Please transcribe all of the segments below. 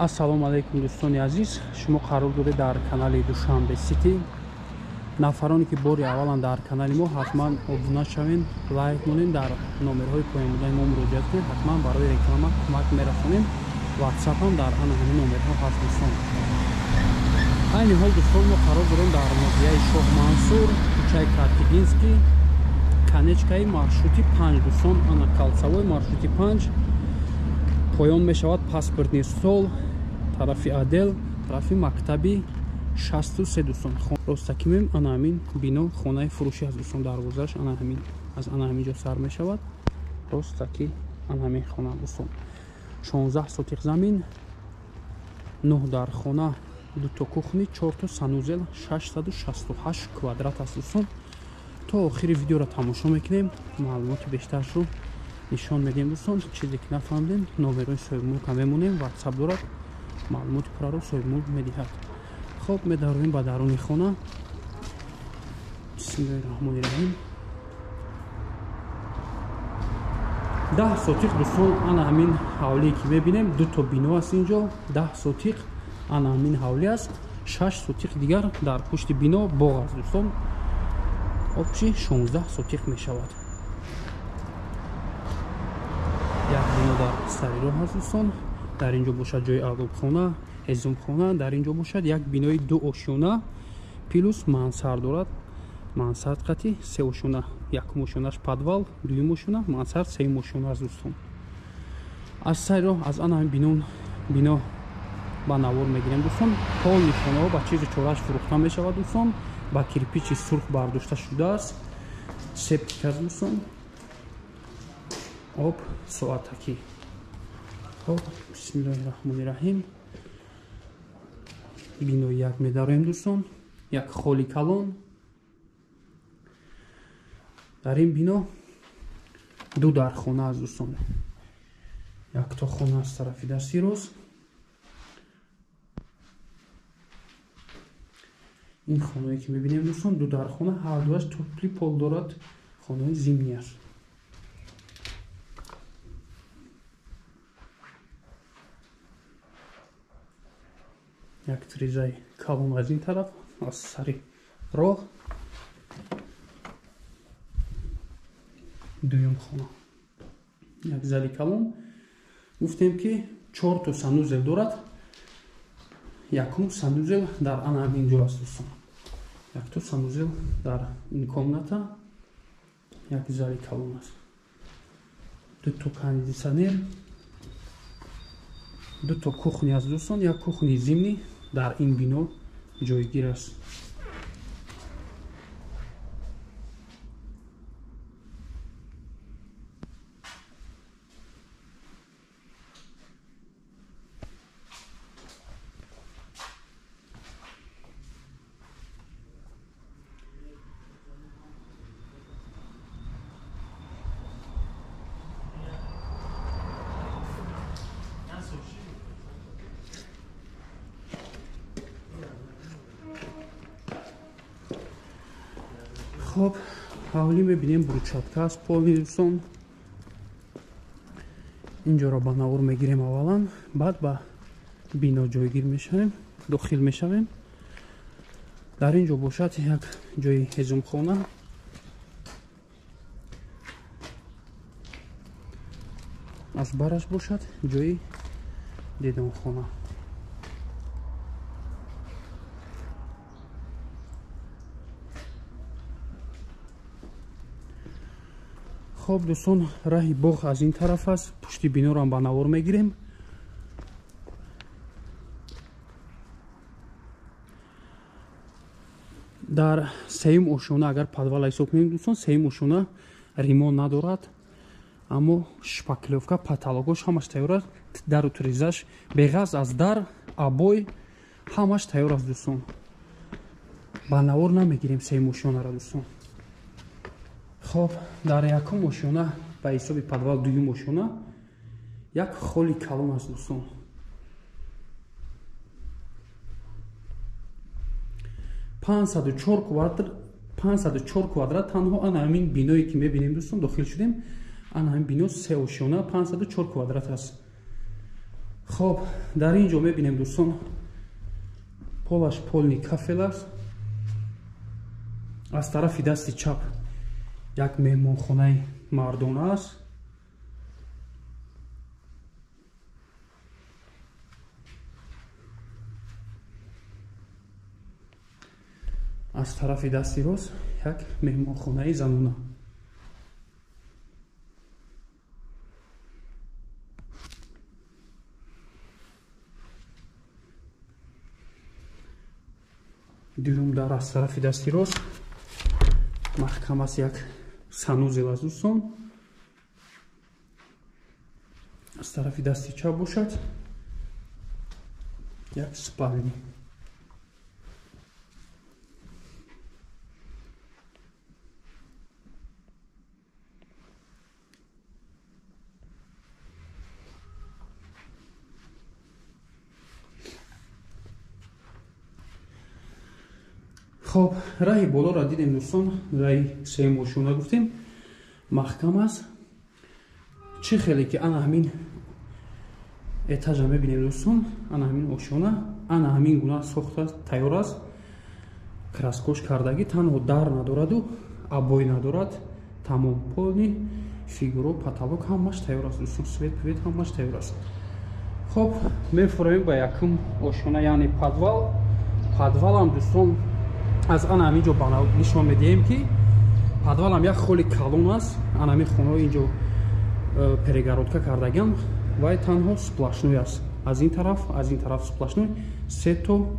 Ассалому алайкум дӯстони азиз, шумо қарор доред дар канали Душанбе Сити. Нафароне ки бори аввалан дар канали мо, ҳатман обуна шавед, лайк монед, дар номерҳои поёнбудаи мо муроҷиат кунед, ҳатман барои реклама кӯмак мерасонем. WhatsApp ҳам дар ана ҳамин номерҳо ҳаст дӯстон. Айни ҳол дӯстон мо қарор дорем дар ноҳияи Шоҳ Мансур, кӯчаи Каркидинский, конечкаи маршрути 5 дӯстон, ана калсавои маршрути 5 поён мешавад паспортный стол тарафи отдел, тарафи мактаби 63 дӯстон. Ростакимем ана ҳамин бино хонаи фурӯшӣ аст дӯстон, дарвозааш ана ҳамин аз ана ҳамин ҷо сар мешавад. Ростаки ана ҳамин хона дӯстон. 16 сотиқ замин, 9 дар хона, 2 то кухни, 4 то санузел, 668 квадрат аст дӯстон. То охири видеоро тамошо мекунем, маълумоти бештаршро нишон медиҳем дӯстон. Чизе ки нафаҳмидем, номерҳои соҳибмулка мемонем, WhatsApp дорад, маълумоти пурраро соҳибмулк медиҳад. Хоб, медароем ба даруни хона. Бисмиллоҳи раҳмони раҳим. 10 сотиқ дӯстон, ана ҳамин ҳавлие ки мебинем, 2 то бино аст инҷо, 10 сотиқ ана ҳамин ҳавли аст, 6 сотиқ дигар дар пушти бино боғ аст дӯстон. Обчи 16 сотиқ мешавад. Як бино дар сари роҳ аст дӯстон. Дар инҷо бошад ҷои аълобхона, ҳезумхона, дар инҷо бошад як бинои 2 ошёна плюс мансар дорад. Мансард қати 3 ошёна, якум ошёнаш подвал, дуюм ошёна мансард, сеюм ошёна аст дӯстон. Аз сари роҳ аз ана ҳамин бино ба навор мегирем дӯстон. Полни хонаҳо ба чизи чораш фурӯхта мешавад дӯстон. Ба кирпичи сурх бардошта шудааст. Септик аст дӯстон. Об соатакӣ. Хоб, бисмиллоҳи раҳмони раҳим. Бинои як медароем дӯстон. Як холи калон. Дар ин бино 2 дархона аст дӯстон. Якто хона аз тарафи дасти рост. Ин хонае ки мебинем дӯстон, 2 дархона, ҳар дуаш топли пол дорад, хонаи зимний аст. Як тризаи калон аз ин тараф, аз сари роҳ. Дуюм хона. Як зали калон. Гуфтем ки 4 то санузел дорад. Якум санузел дар ана ҳамин ҷо аст дӯстон. Якто санузел дар ин комната, як зали калон аст. 2 то кондитсионер, 2 то кухня аст дӯстон. Як кухни зимний дар ин бино ҷойгир аст. Хоб, ҳавлӣ мебинем брусчатка аст полни дӯстон. Инҷоро ба навор мегирем аввалан, баъд ба бино ҷойгир мешавем, дохил мешавем. Дар ин ҷо бошад як ҷои ҳезумхона. Аз бараш бошад ҷои дедонхона. Хоб дӯстон, раҳи боғ аз ин тараф аст. Пушти биноро ҳам ба навор мегирем. Дар сеюм ошёна агар подвал ҳисоб кунем дӯстон, сеюм ошёна ремонт надорад, аммо шпаклёвка, потолокош ҳамаш тайёр аст. Дару тризаш беғаз аз дар, обой ҳамаш тайёр аст дӯстон. Ба навор намегирем сеюм ошёнаро дӯстон. Хоб, дар якум ошёна ба ҳисоби подвал дуюм ошёна як холи калон аст дӯстон. 504 квадрат танҳо ана ҳамин биное ки мебинем дӯстон, дохил шудем. Ана ҳамин бино 3 ошёна 504 квадрат аст. Хоб, дар ин ҷо мебинем дӯстон, полаш полни кафел аст. Аз тарафи дасти чап як меҳмонхонаи мардона аст. Аз тарафи дасти рост як меҳмонхонаи занона. Дуюм дар аз тарафи дасти рост маҳкам аст, як санузел аст дӯстон. Аз тарафи дасти чап бошад як спални. Хоб, раҳи болоро дидем дӯстон, раҳи сеюм ошёна гуфтем, маҳкам аст. Чӣ хеле ки ана ҳамин этажа мебинем дӯстон, ана ҳамин ошёна, ана ҳамин гуна сохта тайёр аст, краскош кардагӣ, танҳо дар надораду обой надорад, тамом полни фигуро, потолок ҳамаш тайёр аст дӯстон, свет пвет ҳамаш тайёр аст. Хоб, мефуравем ба якум ошёна, яъне подвал. Подвалам дӯстон аз ана ҳамин ҷо нишон медиҳем ки подвалам як холи калон аст. Ана ҳамин хонаҳо инҷо перегородка кардагиам, вай танҳо сплошной аст. Аз ин тараф, аз ин тараф сплошной, сето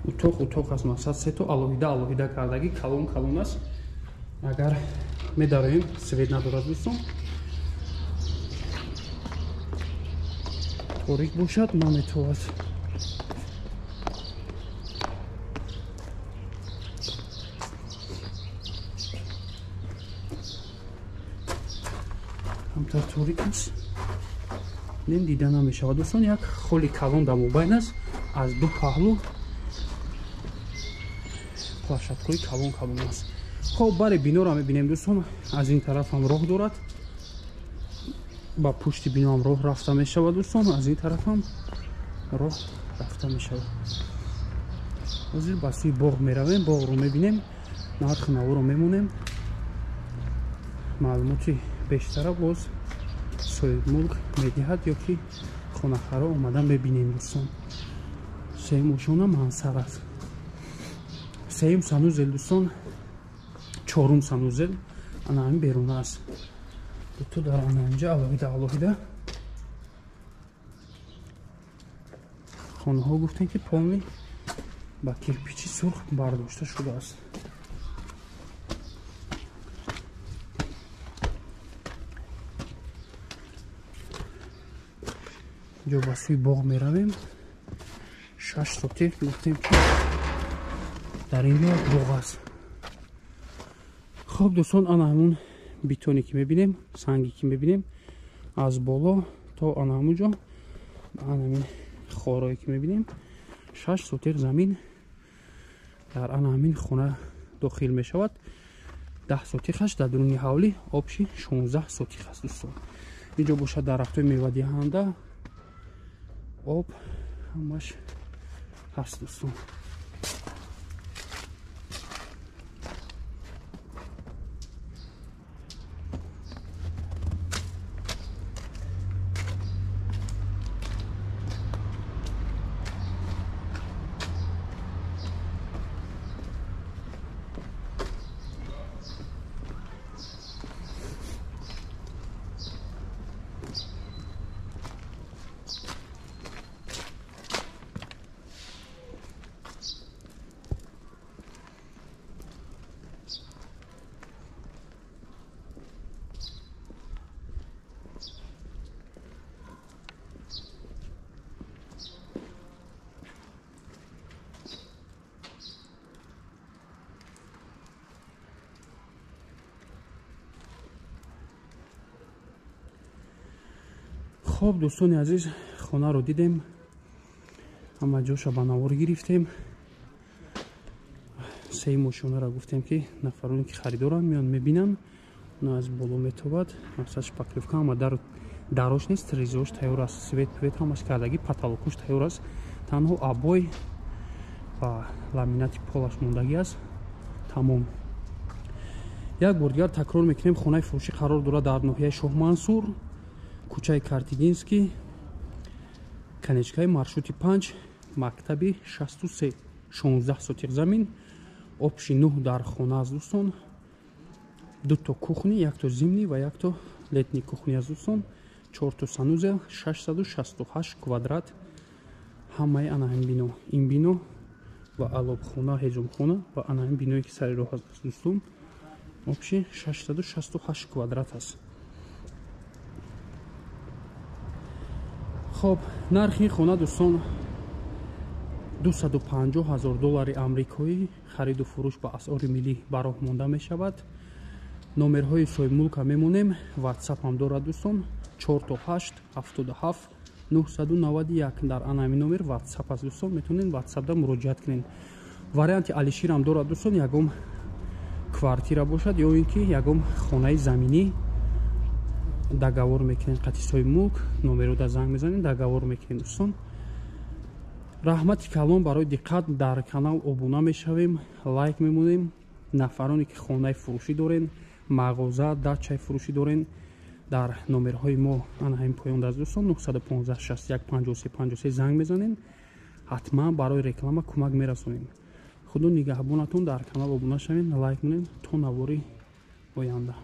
утоқ утоқ аст, мақсад сето алоҳида алоҳида кардагӣ, калон калон аст. Агар медароем, свет надорад дӯстон, торик бошад наметавад. Камтар торик аст, нем дида намешавад дӯстон. Як холи калон дар мобайн аст, аз ду паҳлу площадкаҳои калон калон аст. Хоб, бари биноро мебинем дӯстон, аз ин тараф ҳам роҳ дорад, ба пушти бино ҳам роҳ рафта мешавад дӯстон, аз ин тараф ҳам роҳ рафта мешавад. Ҳозир ба сӯи боғ меравем, боғро мебинем, нархи наворо мемонем, маълумоти бештара боз соҳибмулк медиҳад ё ки хонахаро омада мебинем дӯстон. Сеюм ошёна мансар аст. Сеюм санузел дӯстон, чорум санузел ана ҳамин беруна аст. Дуто дар ана инҷа алоҳида алоҳида хонаҳо гуфтем ки полни ба кирпичи сурх бардошта шудааст. Инҷо ба сӯи боғ меравем. 6 сотих гуфтем ки дар ин ҷо боғ аст. Хоб дӯстон, ана ҳамун бетоне ки мебинем, санге ки мебинем аз боло то ана ҳамун ҷо, ана ҳамин хорое ки мебинем, 6 сотих замин дар ана ҳамин хона дохил мешавад. 10 сотихаш дар дуруни ҳавлӣ, обши 16 сотих аст дӯстон. Инҷо бошад дарахтҳои мевадиҳанда, об ҳамаш ҳаст дӯстон. Хоб дӯстони азиз, хонаро дидем, ҳама ҷоша ба навор гирифтем. Сеюм ошёнаро гуфтем ки нафароне ки харидоранд меоянд мебинанд, на аз боло метобад, мақсад шпаклёвка ҳама дар Дарош нест, трезош тайёр аст, свет пвет ҳамаш кардагӣ, потолокуш тайёр аст. Танҳо обой ва ламинати полаш мондагӣ аст. Тамом. Як бор дигар такрор мекунем, хонаи фурӯшӣ қарор дорад дар ноҳияи Шоҳмансур, кӯчаи Картигинский, конечкаи маршрути 5, мактаби 63, 16 сотиқ замин, общий 9 дар хона аст дӯстон. Дуто кухни, якто зимний ва якто летний кухни аст дӯстон. 4 санузел, 668 квадрат. Ҳамаи ана ҳамин бино, ин бино ва алобхона, ҳезумхона ва ана ҳамин биное ки сари роҳ аст дӯстон, общий 668 квадрат аст. Хоб, нархи ин хона дӯстон 250 000 доллари амрикоӣ, хариду фурӯш ба асъори миллӣ ба роҳ монда мешавад. Номерҳои соҳибмулка мемонем, WhatsApp ҳам дорад дӯстон, 4 то 8 77 991 дар ана ҳамин номер WhatsApp аст дӯстон, метавонед WhatsApp-да муроҷиат кунед. Варианти Алишир ҳам дорад дӯстон, ягон квартира бошад ё ин ки ягон хонаи заминӣ договор мекунед қати соҳибмулк, номерода занг мезанед, договор мекунед дӯстон. Раҳмати калон барои диққат. Дар канал обуна мешавем, лайк мемонем. Нафароне ки хонаи фурӯшӣ дорен, мағоза, дачаи фурӯшӣ дорен, дар номерҳои мо ана ҳамин поён аст дӯстон, 915 61 53 53 занг мезанем, ҳатман барои реклама кӯмак мерасонем. Худо нигаҳбонатон. Дар канал обуна шавед, лайк монед. То навори оянда.